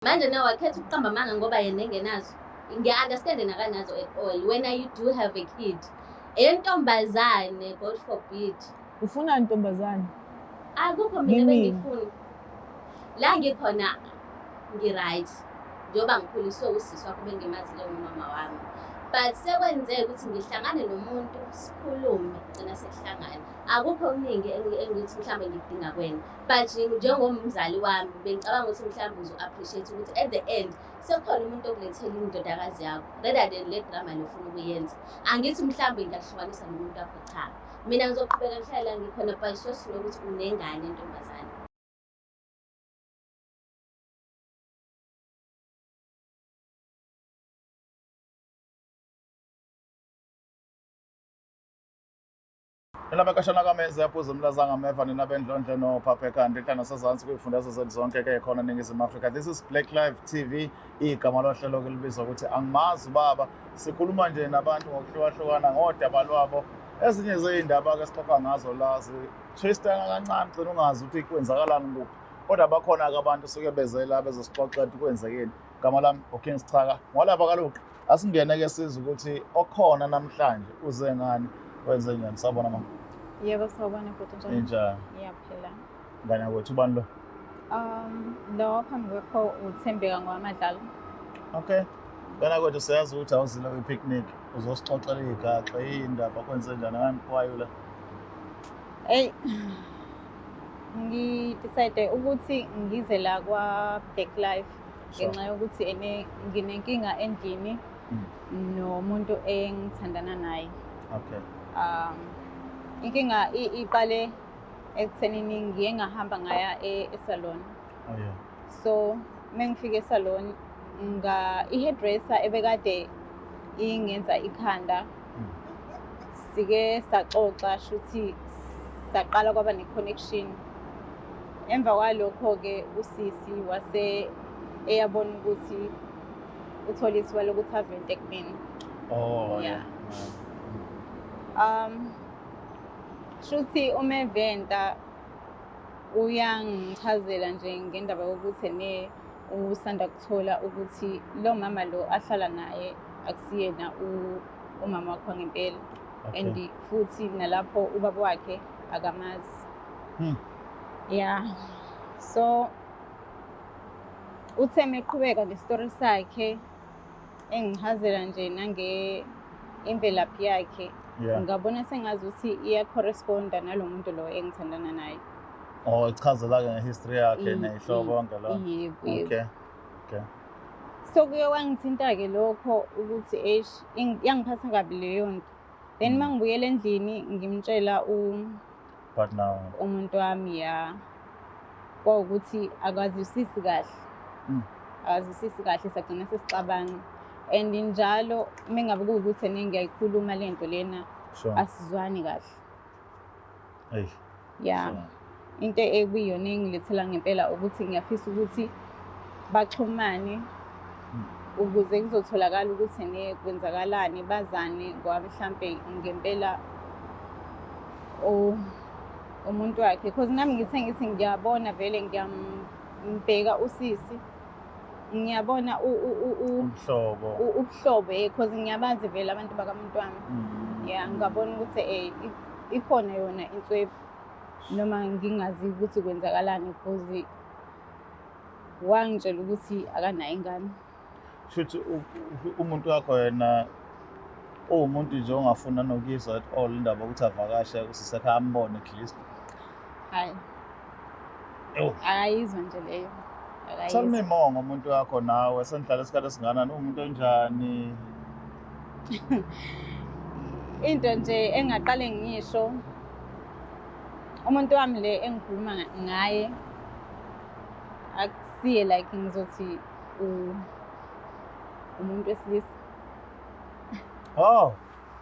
Manje nawe wakhetha ukuqamba amanga ngoba yena engenazo. Ngiya-understand nakanazo at all. Wena you do have a kid. Entombazane, God forbid. Ufuna ntombazane? Akukho mina Kimi. bengifuna. La ngikhona ngi-right. Njengoba ngikhuliswe usisi wakho bengimazi njengomama wami. But sekwenzeka ukuthi ngihlangane nomuntu sikhulume gcina sekuhlangana. Akukho okuningi engithi mhlawumbe ngikudinga kwena. But njengomzali wami bengicabanga ukuthi mhlawumbe uzo-appreciate ukuthi at the end sekukhona umuntu okulethela indodakazi yakho rather than le drama le ofuna ukuyenza. Angithi mhlawumbe ngiyakuhlukanisa nomuntu wakho, cha. Mina ngizoqhubeka ngihlale la ngikhona, but just know ukuthi unengane entombazane. Nina bekashana kameze yaphuza umlazanga meva nina bendlondle nophaphe kanti enhla nasezansi kuyifundazwe zethu zonke ke khona eNingizimu Afrika. This is Black Life TV, igama lohlelo ke libizwa ukuthi angimazi ubaba. Sikhuluma nje nabantu ngokuhlukahlukana ngodaba lwabo. Ezinye zey'ndaba ke sixoxa ngazo la zithwistana kancane, gcina ungazi ukuthi kwenzakalani kuphi. Kodwa bakhona-ke abantu suke beze la bezosixoxela ukuthi kwenzekeni. Gama lami uKing Sichaka ngwalapha kaluqa. Asingene ke sizwe ukuthi okhona namhlanje uze ngani, wenze njani. Sawubona mama. Yebo, sawubona bhuti, njani? Injani? Ngiyaphila. Ngane yakwethu, ubani lo? Lo phambi kwakho uThembeka ngwaMadlala. Okay. Ngane yakwethu, siyazi ukuthi awuzile kwi-picnic, uzosixoxela iy'gaxa, iy'ndaba, kwenze njani, ngani kwayo la? Ey, ngidecide ukuthi ngize la kwa Black Life ngenxa yokuthi ene nginenkinga endlini nomuntu engithandana naye. Inkinga iqale ekuthenini ngiye ngahamba ngaya esalon. Oh yeah. So mengifika esalon nga i-hairdresser ebekade ingenza ikhanda, sike saxoxa, shuthi saqala kwaba ne-connection. Emva kwalokho-ke usisi wase eyabona ukuthi uthole ithuba lokuthi avente kumina. Oh Yeah. Shuthi uma eventa uyangichazela nje ngendaba yokuthi ene usanda kuthola ukuthi lo mama lo ahlala naye akusiyena umama wakho ngempela. And futhi nalapho ubaba wakhe akamazi. Yeah. So uthe meqhubeka nesitori sakhe engichazela nje nange imvelaphi yakhe, ngabona sengazi ukuthi iya-corresponda nalo muntu lo engithandana naye. Oh, ichazela ke ngehistory yakhe ney'hlobo yonke lo. Yebo, yebo. Okay. So kuye kwangithinta-ke lokho ukuthi eish, yangiphatha kabi leyo nto. Then uma ngibuyela endlini ngimtshela But now umuntu wami, ya, kwawukuthi akazwisisi kahle. Akazwisisi kahle, sagcina sesixabana. And njalo uma ngabe kuwukuthi ene ngiyayikhuluma le nto lena, asizwani kahle. Eish. Yeah. Into ekuyiyona engilethela ngempela ukuthi ngiyafisa ukuthi baxhumane ukuze kuzotholakala ukuthi ne kwenzakalani, bazane, ngoba mhlampe ngempela umuntu wakhe. Because nami ngithe ngithi ngiyabona vele ngiyambheka usisi, ngiyabona Ubuhlobo. Ubuhlobo, because ngiyabazi vele abantu bakamuntu wami. Yeah, ngabona ukuthi ikhona yona inswephu noma ngingazi ukuthi kwenzakalani, because wangitshela ukuthi akanayo ingane. Shuthi umuntu wakho yena uwumuntu nje ongafuni nanokuyizwa at all indaba ukuthi avakashe usisekhaya ambone at least. Hayi. Ewu. Akayizwa nje leyo. Tell me Akayizwa. more ngomuntu wakho nawe, senihlala isikhathi esinganani, uwumuntu onjani? Into nje engaqale ngisho, umuntu wami le engikhuluma ngaye akusiye like ngizothi umuntu wesilisa. Oh,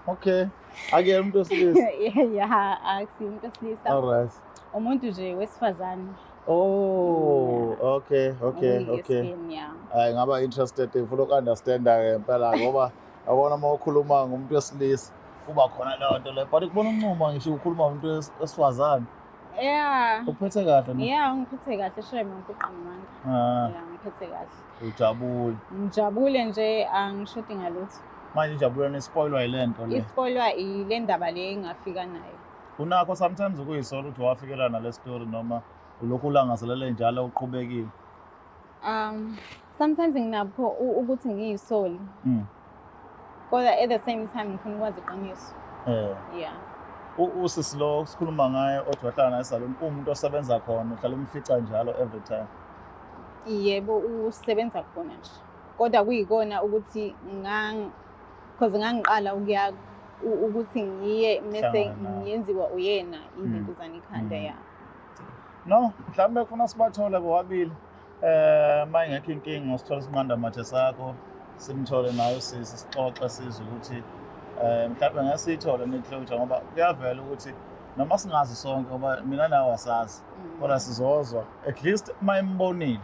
okay. Akuyena umuntu wesilisa. Yeah, akusiye umuntu wesilisa. All right. Umuntu nje wesifazane. Oh, okay, Okuyi okay. lesbian, yeah. Hayi, ngaba interested, ngifuna uku-understanda ke impela ngoba yabona uma ukhuluma ngomuntu wesilisa kuba khona leyo nto leyo, but kubona uncuma ngisho ukhuluma ngomuntu wesifazane. Yeah. Uphethe kahle ne? Yeah, ungiphethe kahle, shame ngikuqamba amanga. Ah. Yeah. Ngiphethe kahle. Ujabule. Ngijabule nje angishodi ngalutho. Manje injabulo nispoilwa yilento le. Ispoilwa ile ndaba le engafika nayo. Unakho sometimes ukuyisola ukuthi wafikela nale story noma ulokhu ulangazelele njalo uqhubekile. Sometimes nginakho ukuthi ngiyisole. Kodwa at the same time ngifuna ukwazi iqiniso. Yeah. Usisi lo sikhuluma ngaye othi wahlala naye esalon umuntu osebenza khona uhlala umfica njalo every time. Yebo, usebenza khona nje. Kodwa kuyikona ukuthi cause ngangiqala ukuya ukuthi ngiye mese Hlangana nawe. ngiyenziwa uyena izinto zami ikhanda ya. No, mhlawumbe kufuna sibathole bobabili. Uma ingekho inkinga usithola isinqanda mathe sakho simthole nayo sisi sixoxe sizwe ukuthi mhlawumbe ngeke siyithole ne-closure ngoba kuyavela ukuthi noma singazi sonke ngoba mina nawe asazi kodwa sizozwa at least uma imbonile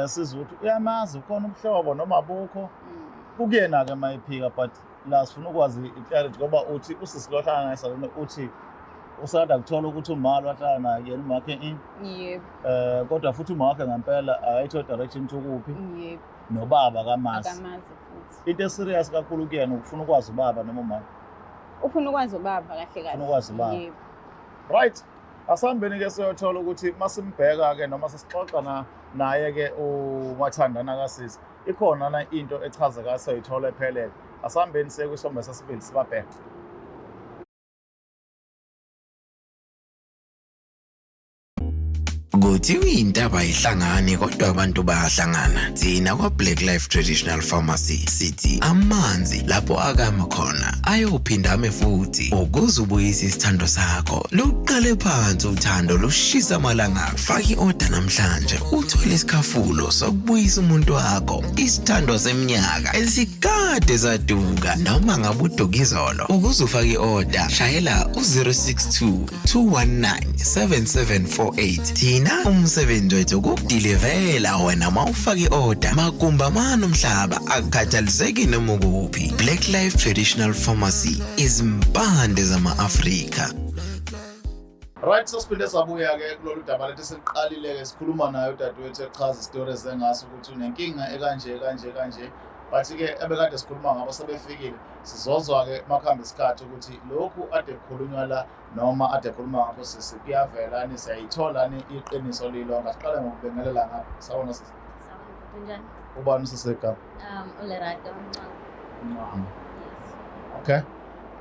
sizwe ukuthi uyamazi ukhona ubuhlobo noma abukho. Kukuyena-ke uma ephika but la sifuna ukwazi i-clarity ngoba uthi usisi lo ohlala naye esaloni uthi usanda kuthola ukuthi umama lo ahlala naye kuyena umakhe in. Yebo. Kodwa futhi uma wakhe ngempela akayithola direction ukuthi ukuphi. Yebo. Nobaba kamazi. Akamazi futhi. Into eserious kakhulu kuyena ukufuna ukwazi ubaba noma umama. Ufuna ukwazi ubaba kahle kahle. Ufuna ukwazi ubaba. Yebo. Right. Asihambeni ke siyothola ukuthi masimbheka ke noma sesixoxa naye ke umathandana kasisi. Ikhona na into echazeka soyithola ephelele. Asihambeni siye kwisombe sesibili sibabheke. Kuthiwa intaba ihlangane kodwa abantu bayahlangana. Thina kwa Black Life Traditional Pharmacy sithi amanzi lapho akama khona ayophinda ame futhi ukuze ubuyise isithando sakho. Luqale phansi uthando lushisa amalanga. Faka i-order namhlanje uthole isikhafulo sokubuyisa umuntu wakho. Isithando seminyaka esikade saduka noma ngabe uduka izolo. Ukuze ufake i-order shayela u-062 219 7748. Thina umsebenzi wethu ukukudilivela wena mawufaka i-order magumba mani umhlaba akukhathaliseki noma ukuphi. Black Life Traditional Pharmacy, izimpande zama-Afrika. Right, sesiphinde sabuya ke kulolu daba lethu seliqalile ke sikhuluma naye udadewethu echaza isitori esengaso ukuthi unenkinga ekanje kanje kanje but ke ebekade sikhuluma ngabo sebefikile sizozwa ke makuhamba isikhathi ukuthi lokhu ade kukhulunywa la noma ade khuluma ngakho sisi kuyavela ni siyayithola ni iqiniso lilonke. Siqale ngokubingelela ngapha. Sawubona sisi. Sawubona bhuti, unjani? Ubani usisi igama? ULerato Mncwango. Mncwango. Yes. Okay.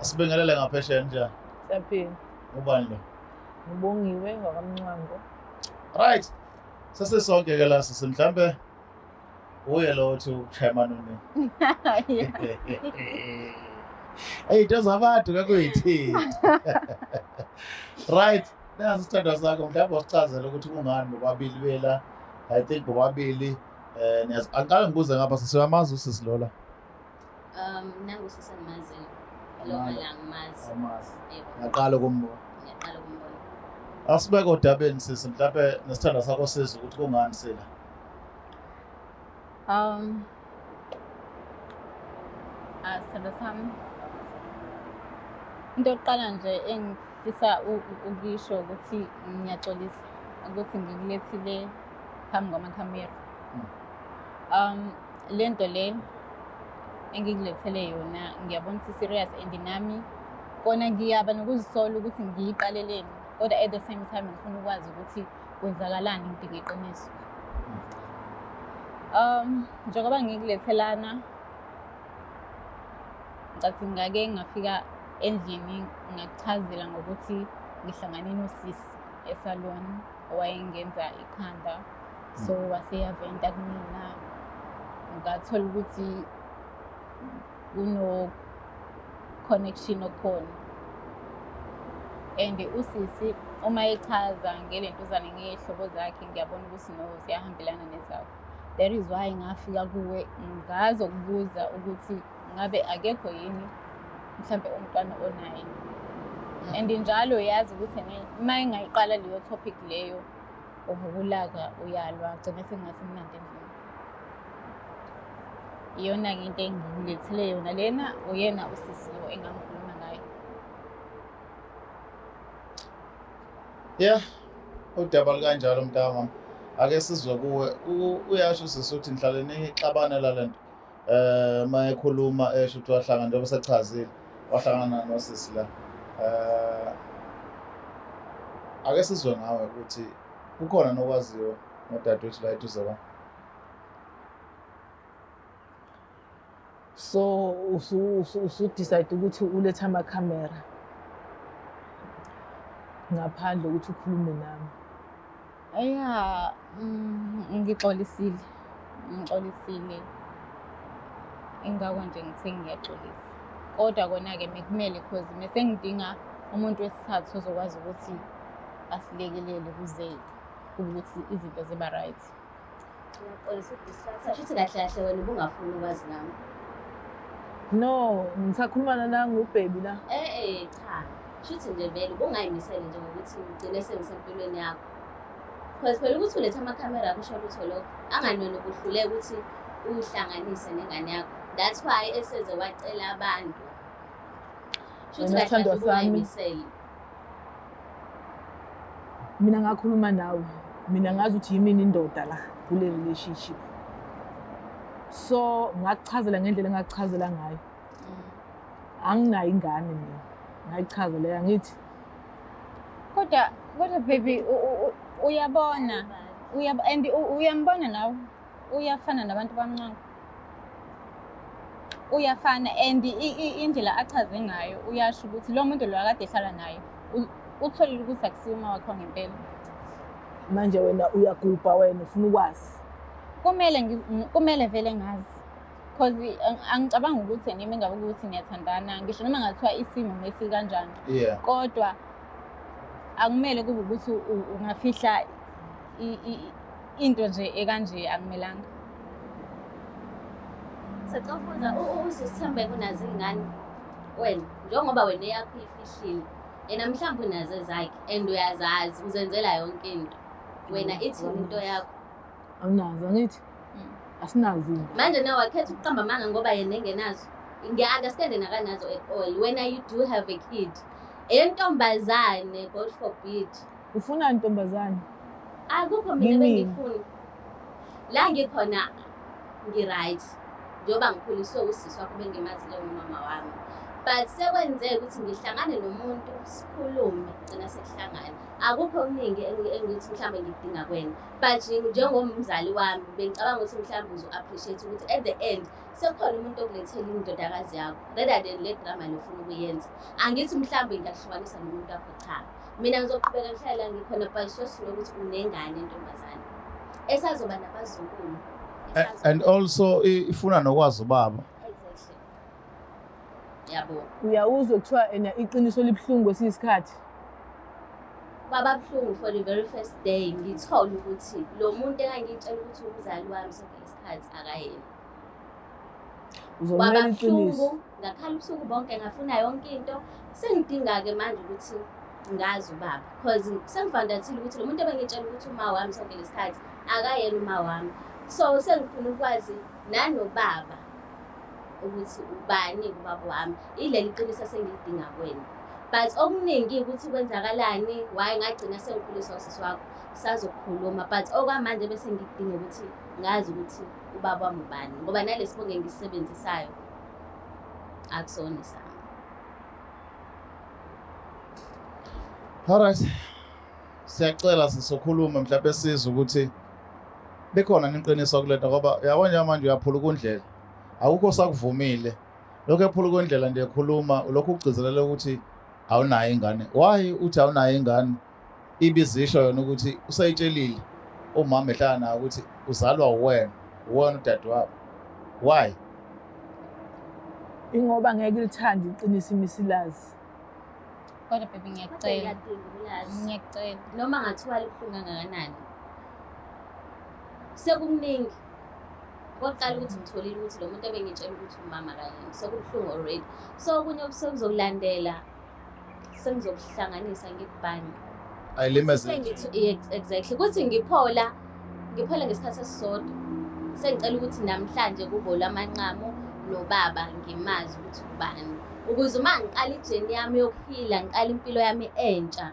Asibingelele ngaphesheya njani? Siyaphila. Ubani lo? Ngibongiwe ngwakamncwango. Right. Sesisonke ke la sisi mhlambe uye lo othi ukushaya amanoni. Hey, into zabantu ke kuyithini. Right. Nazi isithandwa sakho mhlawumbe wasichazela ukuthi kungani bobabili bela. I think bobabili niyazi angiqale ngibuze ngapha sisi uyamazi usisi Lola? Nangu sisi engimaziyo. Lo ngala ngimazi. Awumazi. Yebo. Ngaqala ukumbona. Ngiyaqala ukumbona. Asibeke odabeni sisi mhlawumbe nesithandwa sakho sisi ukuthi kungani sila. Sithandwa sami. Into yokuqala nje engifisa ukuyisho ukuthi ngiyaxolisa ukuthi ngikulethile phambi kwamakhamera. Le nto le engikulethele yona ngiyabona ukuthi serious and nami kona ngiyaba nokuzisola ukuthi ngiyiqaleleni kodwa at the same time ngifuna ukwazi ukuthi kwenzakalani ngidinga iqiniso. Njengoba ngikulethelana ngicathi ngake ngafika endlini ngakuchazela ngokuthi ngihlangane nosisi esalon owayengenza ikhanda so waseyaventa kumina ngathola ukuthi kuno connection okhona and usisi uma echaza ngelentuzane ngey'hlobo zakhe ngiyabona ukuthi no ziyahambelana nezakho. That is why ngafika kuwe ngazokubuza ukuthi ngabe akekho yini mhlampe umntwana onaye. And njalo yazi ukuthi uma engayiqala leyo topic leyo uvukulaka uyalwa gcine sengasemnandi endlini. Iyona-ke into engilethele yona lena uyena usisi lo engangikhuluma ngaye. Yeah, udaba lukanjalo mntama. Ake sizwe kuwe, uyasho sisi ukuthi nihlale nixabane la lento. Uma ekhuluma esho ukuthi wahlangana, njengoba sechazile, wahlangana nosisi la. Ake sizwe ngawe ukuthi kukhona nokwaziyo ngodadewethu la eduze kwami. So usu-decide ukuthi ulethe amakhamera ngaphandle ukuthi ukhulume nami. Ya, ngixolisile. Ngixolisile. Ingakho nje ngithe ngiyaxolisa. Kodwa kona-ke bekumele, cause mese ngidinga umuntu wesithathu ozokwazi ukuthi asilekelele ukuze kube ukuthi izinto ziba right. Ngiyaxolisa uku-distract. Shuthi kahle kahle wena ubungafuni ukwazi ngami. No, ngisakhuluma nanangu u-baby la. Cha. Shuthi nje vele ubungayimisele nje ngokuthi ngigcine sengisempilweni yakho. Because phela ukuthi ulethe amakhamera akusho lutho lokho. Angani wena ubuhluleka ukuthi uyihlanganise nengane yakho. That's why eseze wacela abantu. Shuthi Wena kahle kahle sithandwa sami. ubungayimisele. Mina ngakhuluma nawe. Mina ngazi ukuthi yimini indoda la kule relationship. So ngakuchazela ngendlela engakuchazela ngayo. Anginayo ingane mina. Ngayichaza leyo, angithi. Kodwa baby, uyabona, and uyambona nawe, uyafana nabantu bamncane. Uyafana, and indlela achaze ngayo uyasho ukuthi lo muntu lo akade ehlala naye utholile ukuthi akusiyo uma wakho ngempela. Manje wena uyagubha, wena ufuna ukwazi. Kumele vele ngazi. Cause angicabangi ukuthi nimi ngabe ukuthi niyathandana, ngisho noma ngathiwa isimo mesi kanjani. Kodwa akumele kube ukuthi ungafihla into nje ekanje, akumelanga. Sicela ukubuza, usisithembe unazo ingane wena, njengoba wena eyakho uyifihlile, yena mhlawumbe unazo ezakhe and uyazazi, uzenzela yonke into. Wena ithini into yakho? Awunazo, angithi? Asinazo into. Manje nawe wakhetha ukuqamba amanga ngoba yena engenazo. Ngiya-understand yena akanazo at all. Wena you do have a kid. Entombazane, God forbid. Ufuna ntombazane? Akukho mina Kimi. bengifuna. La ngikhona ngi-right. Njengoba ngikhuliswe usisi wakho bengimazi njengomama wami. But sekwenzeka ukuthi ngihlangane nomuntu, sikhulume, gcina sekuhlangana. Akukho okuningi engithi mhlawumbe ngikudinga kuwena. But njengomzali wami bengicabanga ukuthi mhlawumbe uzo-appreciate ukuthi at the end sekukhona umuntu okulethela indodakazi yakho rather than le drama le ofuna ukuyenza. Angithi mhlawumbe ngiyakuhlukanisa nomuntu wakho, cha. Mina ngizoqhubeka ngihlale la ngikhona, but just know ukuthi unengane entombazane esazoba nabazukulu. And also ifuna nokwazi ubaba. Exactly. Yabo. Uyawuzwa kuthiwa ena iqiniso libuhlungu kwesinye isikhathi. Kwaba buhlungu for the very first day ngithola ukuthi lo muntu engangitshela ukuthi umzali wami sonke lesikhathi akayena. Uzomela Kwaba iqiniso. buhlungu, ngakhala ubusuku bonke, ngafuna yonke into. Sengidinga-ke manje ukuthi ngazi ubaba, because sengifandathile ukuthi lo muntu ebengitshela ukuthi uma wami sonke lesikhathi akayena uma wami. So sengifuna ukwazi nanobaba ukuthi ubani ubaba wami. Ileli qiniso esengilidinga kuwena. But okuningi ukuthi kwenzakalani, why ngagcina sengikhuliswa usisi wakho, sazokhuluma. But okwamanje bese ngikudinga ukuthi ngazi ukuthi ubaba wami ubani, ngoba nalesibongo engisisebenzisayo akusona sami. Alright. Siyacela sizokhuluma mhlawumbe sizwe ukuthi likhona iqiniso kulento, ngoba uyabona nje manje uyaphula ukundlela. Akukho sakuvumile. Lokho ephula ukundlela nje ekhuluma, lokhu ugcizelela ukuthi awunayo ingane. Why uthi awunayo ingane? Ibizisho yona ukuthi usayitshelile umama ehlala naye ukuthi uzalwa uwena, uwena udadewabo. Why? Ingoba ngeke ilithande iqiniso imisilazi. Kodwa baby, Kodwa ngiyakucela. ngiyadinga ukulazi. Ngiyakucela. Noma ngathiwa libuhlungu kangakanani. Sekukuningi. Kokuqala ukuthi ngitholile ukuthi lo muntu ebengitshela ukuthi umama kayena. Sekubuhlungu already. So okunye sekuzokulandela, sengizokuhlanganisa ngikubhange. Ayilimeze. Sengithi exactly ukuthi ngiphola, ngiphola ngesikhathi esisodwa. Sengicela ukuthi namhlanje kube olamanqamu nobaba ngimazi ukuthi ubani. Ukuze uma ngiqala i-journey yami yokuphila, ngiqala impilo yami entsha,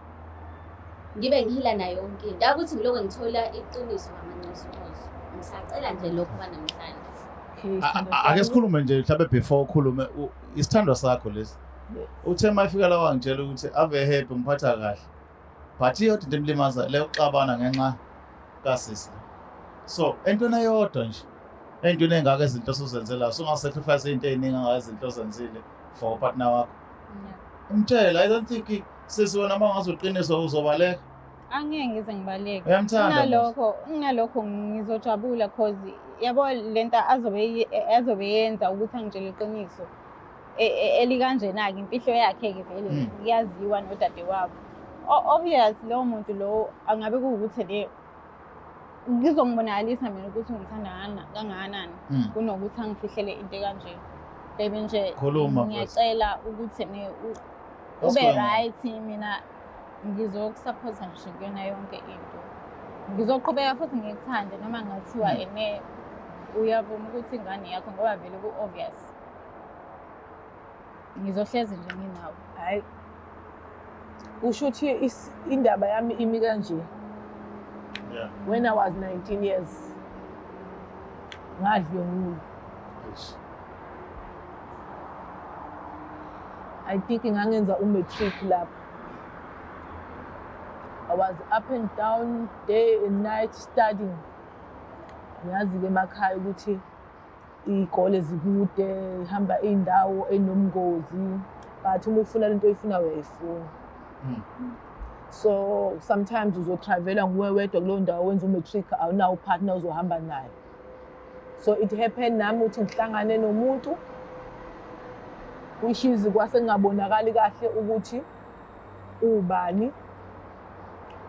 Ngibe ngi-heala nayo yonke into. Akuthi ngilokho ngithola iqiniso ngamancosuncosu. Ngisacela nje lokho kwanamhlanje. Okay, A- sithandwa Ake sami. sikhulume nje mhlawumbe before ukhulume, isithandwa sakho lesi. Uthe uma efika la wangitshela ukuthi ave happy, ngiphatha kahle, but iyodwa into emlimaza leyo, kuxabana ngenxa kasisi. So entweni eyodwa nje, entweni ey'ngaka izinto osuzenzela, sunga-sacrifice iy'nto ey'ningi angaka izinto ozenzile for upartner wakho. Umtshela, I don't think, sisi, wena uma ungazoqiniswa uzobaleka. Angeke ngize ngibaleke. Uyamthanda mos? Kunalokho ngizojabula, cause yabo lento azobe yenza ukuthi angitshele iqiniso elikanjena-ke, imfihlo yakhe-ke vele kuyaziwa nodadewabo. Obvious lowo muntu lowo angabe kuwukuthi le ngizongibonakalisa mina ukuthi ngithanda kangakanani kunokuthi angifihlele into ekanje. Baby nje, Khuluma, mfethu. ngiyacela ukuthi ne What's ube going on? right, mina ngizokusupport-a nje kuyona yonke into. Ngizoqhubeka futhi ngikuthande noma ngathiwa ene uyavuma ukuthi ingane yakho, ngoba vele ku-obvious. Ngizohlezi nje nginawe. Hhayi, kusho ukuthi indaba yami imi kanje. When I was 19 years, ngadlwengulwa. Eish. I think ngangenza u-matric lapho. I was up and down day and night studying. Ngiyazi-ke emakhaya ukuthi iy'kole zikude, ihamba iy'ndawo enomngozi, but uma ufuna lento oyifunayo uyayifuna. So sometimes uzotravela nguwe wedwa kuleyo ndawo wenza u-matric, awunawo upartner ozohamba naye. So it happened nami ukuthi ngihlangane nomuntu, which is kwase kungabonakali kahle ukuthi ubani.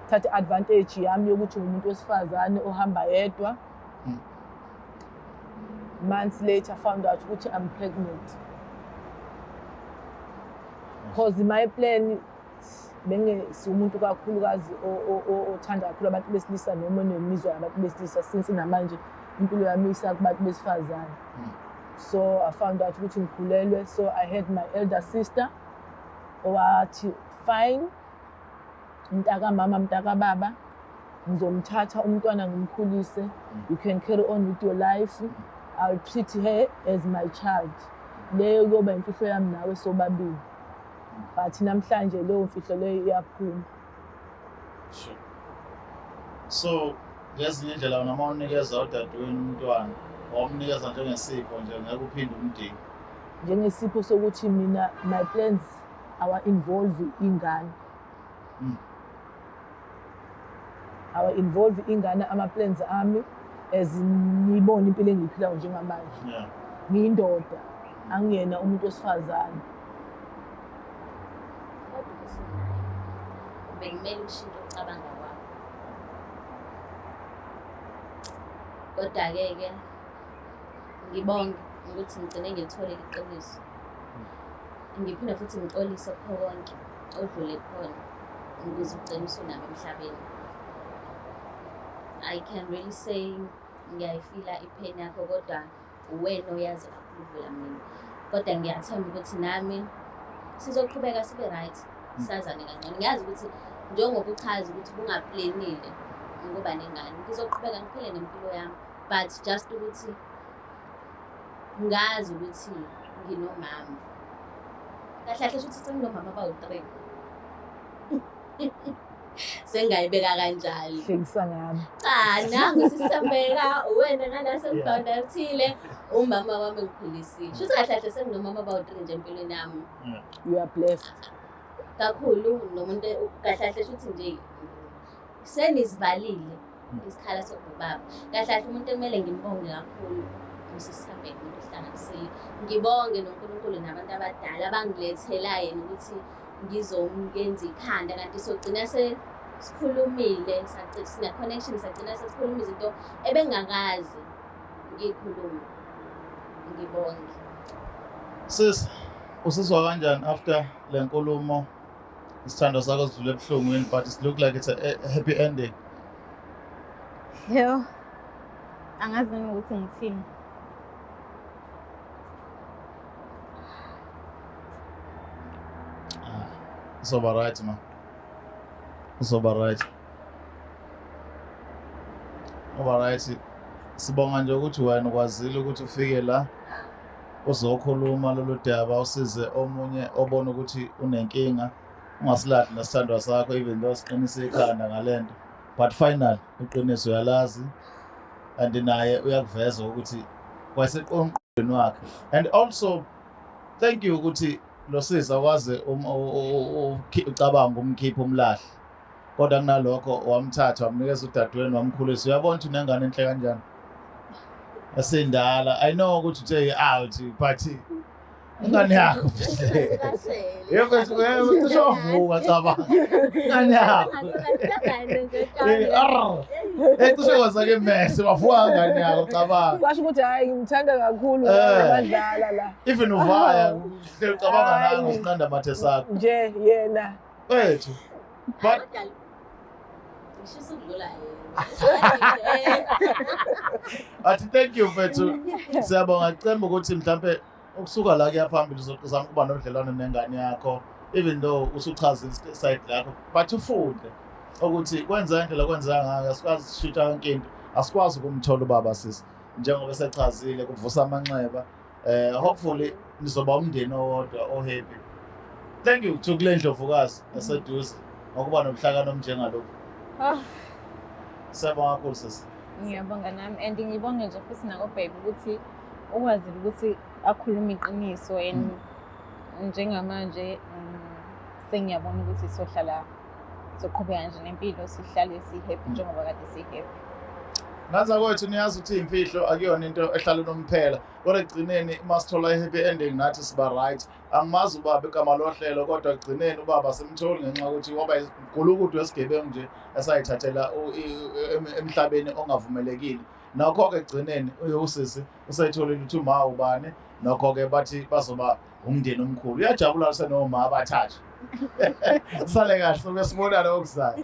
Thatha advantage yami yokuthi ngumuntu wesifazane ohamba yedwa. Months later, I found out ukuthi I'm pregnant. Because my plan, bengesiwumuntu kakhulukazi othanda kakhulu abantu besilisa noma onemizwa yabantu besilisa, since namanje impilo yami isakubantu besifazane. So I found out ukuthi ngikhulelwe, so I had my elder sister owathi, "Fine, mntakamama, mntakababa, ngizomthatha umntwana ngimkhulise. You can carry on with your life. I'll treat her as my child. Leyo kuyoba imfihlo yami nawe sobabili." But namhlanje leyo mfihlo leyo iyaphuma. Sure. So ngezinye indlela noma unikeza udadewenu umntwana, wamnikeza njengesipho nje, ngeke uphinde umdinge. Njengesipho sokuthi mina my plans awa involve ingane. Awa involve ingane ama plans ami, as nibona impilo engiyiphilayo njengamanje. Ngiyindoda, angiyena umuntu wesifazane. Kodwa ubusunayo, bekumele ushintshe ukucabanga kwakho. Kodwa-ke ke ngibonge ukuthi ngigcine ngilithole iqiniso. Ngiphinde futhi ngixolise kukho konke odlule kukhona ukuze ugcine usunami emhlabeni. I can really say ngiyayifila ipain yakho, kodwa uwena oyazi kakhulu ukudlula mina. Kodwa ngiyathemba ukuthi nami sizoqhubeka sibe right, sazane kangcono. Ngiyazi ukuthi njengoba uchaza ukuthi bungaplanile ukuba nengane, ngizoqhubeka ngiphile nempilo yami, but just ukuthi ngazi ukuthi nginomama. Kahle kahle shuthi senginomama abawu-three, sengingayibeka kanjalo. Hlekisa ngami. Cha, nangu sisambeka wena ngala sengifawundathile umama wami ngikhulisile. Shuthi kahle kahle senginomama abawu-three nje empilweni yami. You are blessed. Kakhulu nomuntu kahle kahle shuthi nje senizivalile isikhala sokubaba. Kahle kahle umuntu ekumele ngimbonge kakhulu usisambeka, umuntu ohlanganisile. Ngibonge noNkulunkulu nabantu abadala abangilethela yena ukuthi ngizongenza ikhanda, kanti sogcina sesikhulumile, sine-connection, sagcina sesikhuluma izinto ebengingakaze ngiyikhulume. Ngibonge. Sis, usizwa kanjani after le nkulumo? Isithando sakho sidlule ebuhlungwini, but it look like it's a happy ending. Yo, angazi noma ukuthi ngithini. Ah, izoba right, ma. Uzoba right. Uba right. Sibonga nje ukuthi wena ukwazile ukuthi ufike la uzokhuluma lolu daba, usize omunye obona ukuthi unenkinga. Ungasilahli nesithandwa sakho, even though siqinise ikhanda ngalento, but final iqiniso uyalazi and naye uyakuveza ukuthi kwaseqonqweni wakhe. And also thank you ukuthi lo sisi akwazi ucabanga umkhipha umlahle, kodwa kunalokho wamthatha, wamnikeza udadewenu, wamkhulisa. Uyabona ukuthi unengane enhle kanjani esindala. I know ukuthi uthe out, but ingane yakho, yebo, cishe wavuka. Cabanga, ingane yakho. Arr. Cishe kwazake imese, wavuka ngane yakho, cabanga. Kwasho ukuthi hhayi, ngimthanda kakhulu. Badlala la. Even uvaya uhleli ucabanga nango sinqanda amathe sakho. Nje yena. Wethu, but Ngishisa ukudlula yena. Athi thank you, mfethu, siyabonga. Cemba ukuthi mhlambe ukusuka la kuya phambili uzozama ukuba nobudlelwano nengane yakho, even though usuchazile side lakho, but ufunde ukuthi kwenza indlela kwenzeka ngayo. Asikwazi ukushintsha yonke into, asikwazi ukumthola ubaba sisi, njengoba esechazile kuvusa amanxeba. Hopefully nizoba umndeni owodwa o-happy. Thank you to kule ndlovukazi eseduze ngokuba nobuhlakani obunjengalokhu. Ah. Siyabonga kakhulu, sisi. Ngiyabonga nami and ngibonge nje futhi nako-babe ukuthi ukwazile ukuthi akhulume iqiniso, and njengamanje sengiyabona ukuthi sohlala, soqhubeka nje nempilo, sihlale si-happy njengoba kade si-happy. Ngaza kwethu, niyazi ukuthi imfihlo akuyona into ehlala unomphela, kodwa ekugcineni uma sithola i-happy ending nathi siba right. Angimazi ubaba, igama lohlelo, kodwa ekugcineni ubaba simtholi ngenxa yokuthi waba igulukudu esigebengu nje esayithathela emhlabeni ongavumelekile. Nokho-ke ekugcineni usisi useyitholile ukuthi uma ubani. Nokho-ke bathi bazoba umndeni omkhulu, uyajabula, usenoma abathathu. Sale kahle, sobe sibonane okuzayo.